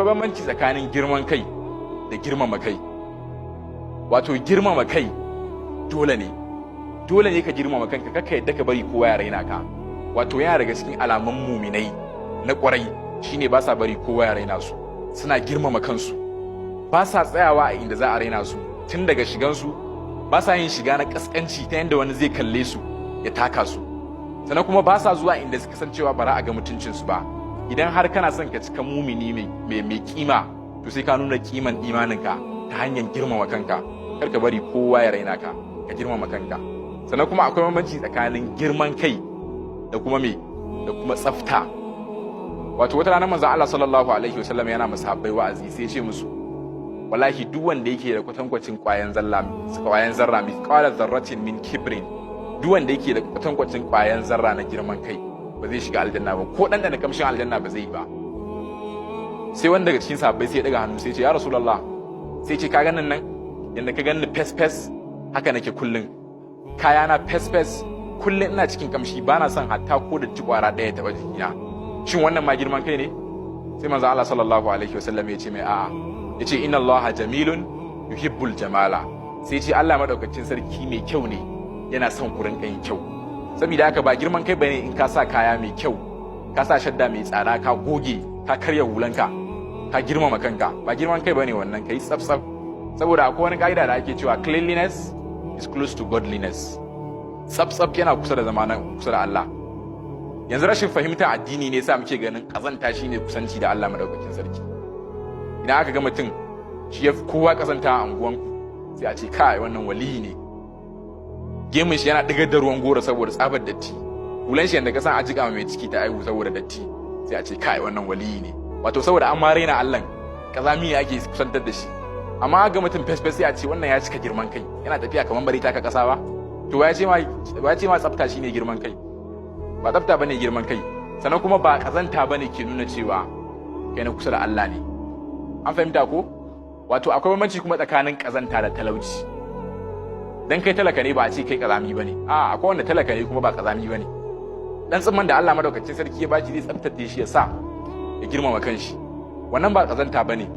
Bambanci tsakanin girman kai da girmama kai. Wato girmama kai dole ne, dole ne ka girmama kanka. Kakka yadda ka bari kowa ya raina ka. Wato yana daga cikin alamun muminai na kwarai shine ba sa bari kowa ya raina su. Suna girmama kansu, ba sa tsayawa a inda za a raina su. Tun daga shigansu, ba sa yin shiga na kaskanci ta yadda wani zai kalle su ya taka su. Sannan kuma ba sa zuwa inda suka san cewa ba za a ga mutuncinsu ba. Idan har kana son ka cika mumini mai kima, to sai ka nuna kiman imaninka ta hanyar girmama kanka. Kar ka bari kowa ya raina ka, ka girmama kanka. Sannan kuma akwai bambanci tsakanin girman kai da kuma me da kuma tsafta. Wato wata rana manzon Allah sallallahu alaihi wasallam yana masahabbai wa'azi, sai ya ce musu, "Wallahi, duk wanda yake da kwatankwacin kwayan zalla, kwayan zarra, mithqala zarratin min kibrin, duk wanda yake da kwatankwacin kwayan zarra na girman kai, ba zai shiga aljanna ba, ko dan da kamshin aljanna ba zai yi ba." Sai wanda daga cikin sahabbai sai ya daga hannu, sai ya ce, "Ya Rasulullah," sai ce, "Ka ganin nan, yanda ka ganni fes fes, haka nake kullun. Kayana fes fes, kullun ina cikin kamshi, bana son hatta ko da kwara ɗaya taɓa jikina. Shin wannan ma girman kai ne?" Sai manzo Allah sallallahu alaihi wasallam ya ce mai, "A'a." Ya ce, "Inna Allah jamilun yuhibbul jamala." Sai ce, "Allah madaukakin sarki mai kyau ne, yana son ku rinka yin kyau." Saboda haka ba girman kai bane in ka sa kaya mai kyau, ka sa shadda mai tsada, ka goge, ka karya hulanka, ka girmama kanka. Ba girman kai bane wannan. Kai tsaf tsaf, saboda akwai wani ka'ida da ake cewa "Cleanliness is close to godliness." Tsaf tsaf yana kusa da zama kusa da Allah. Yanzu rashin fahimtar addini ne sa muke ganin kazanta shine kusanci da Allah madaukakin sarki. Idan aka ga mutum shi ya fi kowa kazanta a unguwanku, sai a ce, "Kai, wannan waliyi ne." Gemun shi yana digar da ruwan goro saboda tsabar datti, hulan shi yanda ka san a jika mai ciki ta aihu saboda datti, sai a ce, "Kai, wannan waliyi ne." Wato saboda an ma raina Allah, kazami ne ake kusantar da shi. Amma ga mutum fes fes, sai a ce wannan ya cika girman kai, yana tafiya kamar bari taka kasa ba. To ya ce ma tsafta shine girman kai? Ba tsafta bane girman kai. Sannan kuma ba kazanta bane ke nuna cewa kai na kusa da Allah ne. An fahimta ko? Wato akwai bambanci kuma tsakanin kazanta da talauci. Dan kai talaka ne, ba a ce kai kazami bane. A akwai wanda talaka ne kuma ba kazami bane. Dan tsimman da Allah madaukakin sarki ya bashi, zai tsaftace shi, ya sa ya girmama kanshi. Wannan ba kazanta bane.